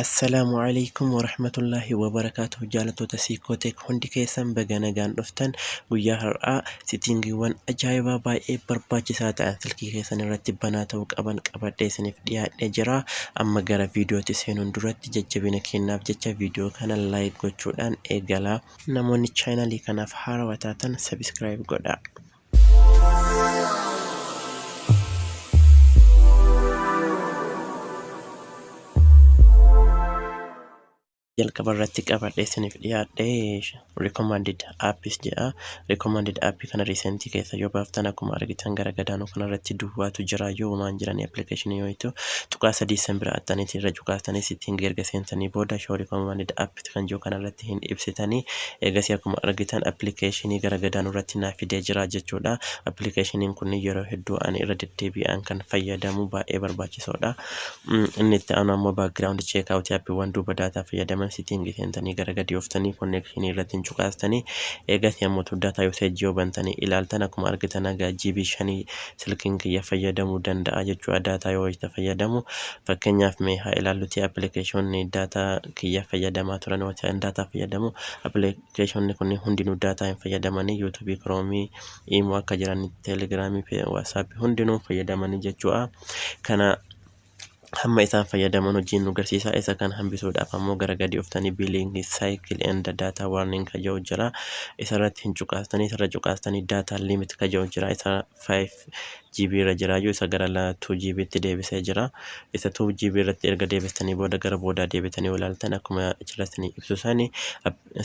Assalaamu Aleykum Warahmatullaahi Wabarakaatuh. Jaalattoota Siikoo Tech, hundi keessan baga nagaan dhuftan. Guyyaa har'aa settingiiwwan ajaa'ibaa baay'ee barbaachisaa ta'an silkii keessan irratti banaa ta'uu qaban qabadhee isiniif dhiyaadhee jira. Amma gara viidiyootti seenuun duratti, jajjabina kennaaf jecha viidiyoo kana like gochuudhaan eegalaa. Namoonni chaanalii kanaaf haarawaa taatan subscribe godhaa. Jalqaba irratti qabadhee isiniif dhiyaadhe recommended apps jedha. Recommended app kana recent keessa yoo baaftan, akkuma argitan gara gadaanuu kanarratti duwwaatu jira. Yoo waan jiranii application yoo itu tuqaa sadii san bira attaniiti irra cuqaastanii, setting erga seentanii booda show recommended app kan jiru kanarratti hin ibsitanii. Eegasii akkuma argitan applicationii gara gadaanuu irratti naa fidee jira jechuudha. Applicationiin kun yeroo hedduu ani irra deddeebi'aan kan fayyadamu, baay'ee barbaachisoodha. Inni itti aanu ammoo background check out, appiiwwan duuba daataa fayyadaman. Setting seentanii, gara gadi ooftanii, connection irratti hin cuqaastanii. Eegasii ammoo data usage yoo bantanii ilaaltan, akkuma argitan haga GB 5 silkiin kiyya fayyadamuu danda'a jechuudha daataa yoo itti fayyadamu. Fakkeenyaaf mee haa ilaalluti, appilikeeshonni daataa kiyya fayyadamaa turan, yoo ta'an daataa fayyadamu, appilikeeshonni kun hundinuu daataa hin fayyadamanii. YouTubeii, Chromeii, Imo akka jiran, Telegramii, WhatsAppii hundinuu fayyadamanii jechuudha. Kana hamma isaan fayyadaman hojiin nu garsiisa. Isa kan hambisuudhaaf ammoo gara gadi oftanii billing cycle and data warning ka jedhu jira. Isarratti hin cuqaastanii. Isarra cuqaastanii data limit ka jedhu jira. Isa 5 GB irra jiraayyuu isa gara 2 GB tti deebisee jira. Isa 2 GB irratti erga deebistanii booda, gara boodaa deebitanii ilaaltan, akkuma achirratti ibsu sani,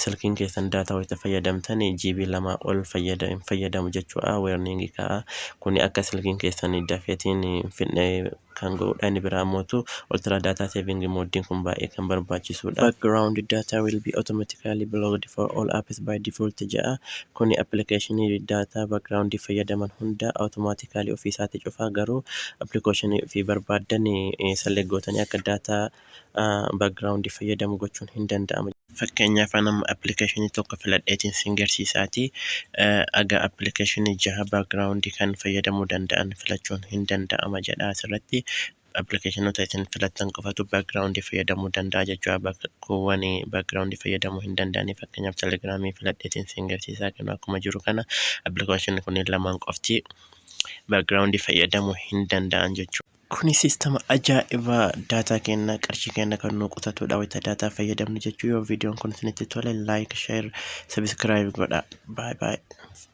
silkiin keessan daataa wayita fayyadamtan GB 2 ol hin fayyadamu jechuudha. Warning ka'a. Kuni akka silkiin keessan dafeetiin hin fidne kan godhudha. Inni biraa ammootu ultra data saving modeiin kun baay'ee kan barbaachisudha. Background data will be automatically blocked for all apps by default jedha. Kuni applicationii data background fayyadaman hunda automatically ofii isaatti cufaa, garuu applicationii ofii barbaaddan select gootanii akka data background fayyadamu gochuun hin danda'amu. Fakkeenyaaf, nama applicationii tokko filadheetiin sin garsiisaati. Aga applicationii jaha background kan fayyadamuu danda'an filachuun hin danda'ama jedha asirratti. Applicationoota isin filattan qofatu background fayyadamuu danda'a jechuudha. Bakkeewwan background fayyadamuu hin danda'anii, fakkeenyaaf Telegramii filadheetiin sin garsiisaa. Kennu akkuma jiru kana applicationni kunneen lamaan qofti background fayyadamuu hin danda'an jechuudha. Kuni siistama ajaa'ibaa daataa keenya, qarshii keenya kan nu qusatudha wayita daataa fayyadamnu jechuu. Yoo viidiyoon kun isinitti tole, like, share, subscribe godha. Bye bye.